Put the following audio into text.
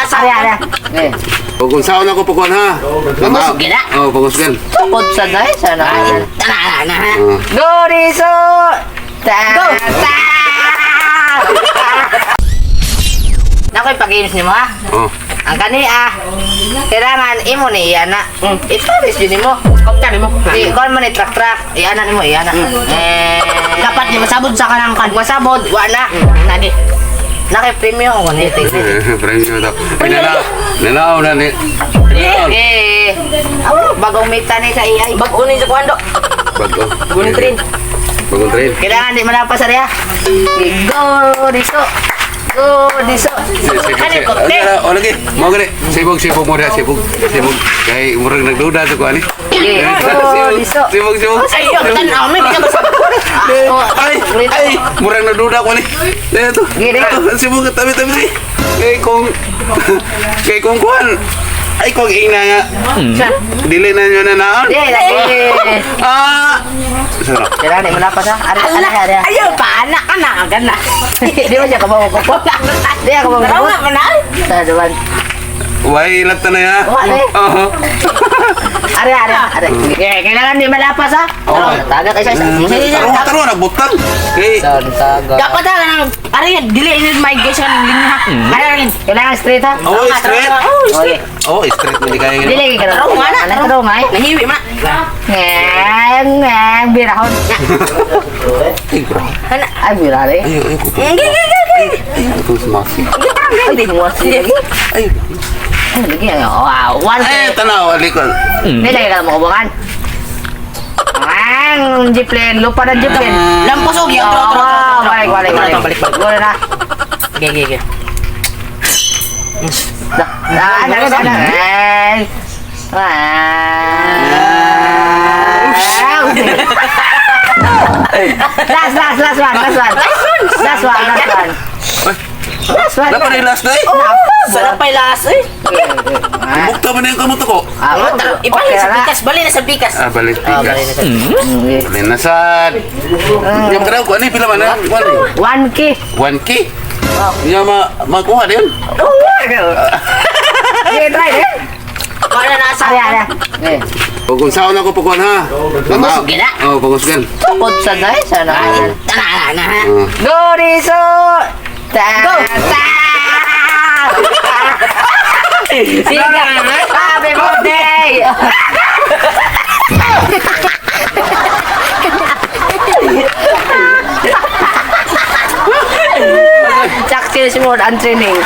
nasa. Ari, ari. Eh. O kung saan ako pagkuhan ha. Pangusgan na. Oo, pangusgan. Tukod sa dahil sa na. Tara na. Oo. Go Riso! Ta Go! Ta! Nakoy pag-inis nimo ha. Oo. Ang kani ah. Kailangan imo ni iyana. Iparis yun nimo. Kopta nimo. Di kon man ni truck truck. Iyana nimo iyana. Eh, Dapat di masabod sa kanang kan. Masabod wa na. Nadi. Naki premium ko ni tingnan. Premium daw. Ay, nalaw na ni. Nalaw. Eh, aw, bagong mita ni sa AI. Bag-o ni sa kuan do. Bago. Bagong train. Bagong train. Kailangan di malapas ariya. Go diso. Go diso. Kani kopte. O lagi. Mo gani. Sibog sibog mo diha, sibog. Sibog. Kay murag nagduda sa kuan ni. Go diso. Sibog sibog. Ay, yo, tan-aw mi bitaw masabod. Ay, ay, murag nagduda ko ni. Dito. Gini. Ito, sibog tabi tabi tabi. Kay kung kuan. Ay kung ina nga. Dili na nyo na naon. Di lagi. Ah. Sarap. Kailangan di malapas ha. Ari ari ari. Ayaw pa anak ka na gana. Di ba siya kabaw ko po? Di ako Taraw kabaw nga man na. Sa duwan. Way lapta na ya. Wa eh. Oo. Ari ari ari. Eh, kailangan di malapas ha. Oo. Taga kay sa isa. Taro taro nagbutang. Kay Taga. Dapat ha kanang ari dili ini may guys kanang linya ha. Ari rin. Kailangan straight ha. Oh, straight. Oh, straight. Oh, straight mo di kaya. Di lagi ka Taraw nga na. Taraw nga eh. Nahiwi man. Ngeng ngeng birahon. Ay, bro. Ana. Ay birare. Ay, ay, ko. Gi gi gi gi. Ay, ito sumasi. Ay di mo lagi. Ay. Ay lagi. Wow, one. Ay, tanaw, alikon. Di lagi ka mo kubukan. Ang jeeplen, lupa na jeeplen. Lampos og otro otro. Oh, balik balik balik. Balik balik. Go na. Gi gi gi. Dah, dah, dah, dah, dah. Eh. Wow. Last, last, last one, last one. Last one, last one. Last one. Dapat yung last na eh. Sarap pa last eh. Bukta mo na yung kamuto ko. Ah, Ibalik sa pikas, balik na sa pikas. Ah, balik Ah, balik na pikas. sa pikas. Balik na sad. Yung karaw ko, ano yung pila man na? Kuha ni. 1K. 1K. Yung ma makuha din. Okay, try eh. Wala na sa Ari, ari. Eh. O kung saan ako pagkuhan ha. Pangusgan na. Oo, pangusgan. Tukod sa dahil sa na. Tara na. Oo. Go Riso! Ta Go! Ta! Sige! Happy birthday! Success mode and training.